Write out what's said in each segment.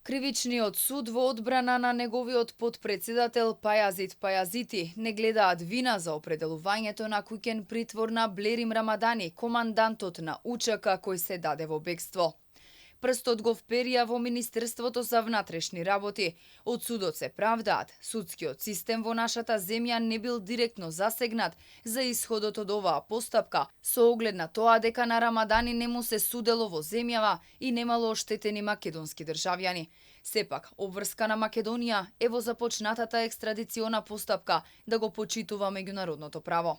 Кривичниот суд во одбрана на неговиот потпредседател Пајазит Пајазити не гледаат вина за определувањето на куќен притвор на Блерим Рамадани, командантот на УЧК кој се даде во бегство. Прстот го вперија во Министерството за внатрешни работи. Од судот се правдаат. Судскиот систем во нашата земја не бил директно засегнат за исходот од оваа постапка, со оглед на тоа дека на Рамадани не му се судело во земјава и немало оштетени македонски државјани. Сепак, обврска на Македонија е во започнатата екстрадициона постапка да го почитува меѓународното право.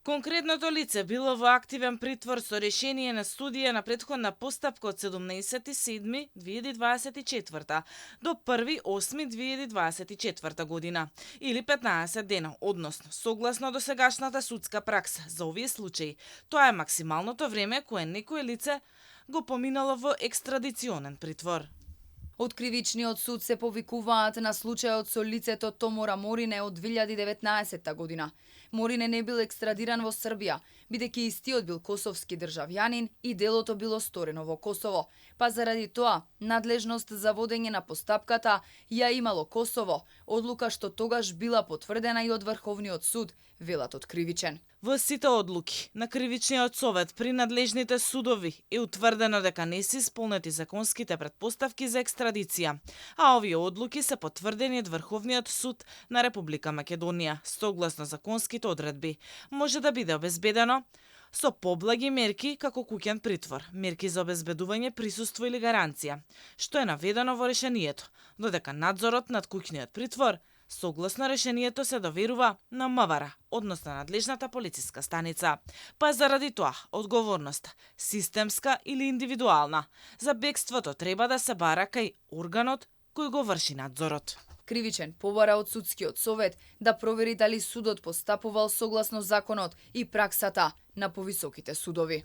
Конкретното лице било во активен притвор со решение на судија на претходна постапка од 17.7.2024 до 1.8.2024 година или 15 дена, односно согласно досегашната судска пракса за овие случаи. Тоа е максималното време кое некое лице го поминало во екстрадиционен притвор. Од Кривичниот суд се повикуваат на случајот со лицето Томора Морине од 2019 година. Морине не бил екстрадиран во Србија, бидејќи истиот бил косовски државјанин и делото било сторено во Косово. Па заради тоа, надлежност за водење на постапката ја имало Косово, одлука што тогаш била потврдена и од Врховниот суд, велат од Кривичен. Во сите одлуки на Кривичниот совет при надлежните судови е утврдено дека не се исполнети законските претпоставки за екстрадиција, а овие одлуки се потврдени од Врховниот суд на Република Македонија, согласно законските одредби. Може да биде обезбедено со поблаги мерки како куќен притвор, мерки за обезбедување присуство или гаранција, што е наведено во решението, додека надзорот над куќниот притвор согласно решението се доверува на МВР, односно надлежната полициска станица. Па заради тоа, одговорноста, системска или индивидуална, за бегството треба да се бара кај органот кој го врши надзорот. Кривичен побара од судскиот совет да провери дали судот постапувал согласно законот и праксата на повисоките судови.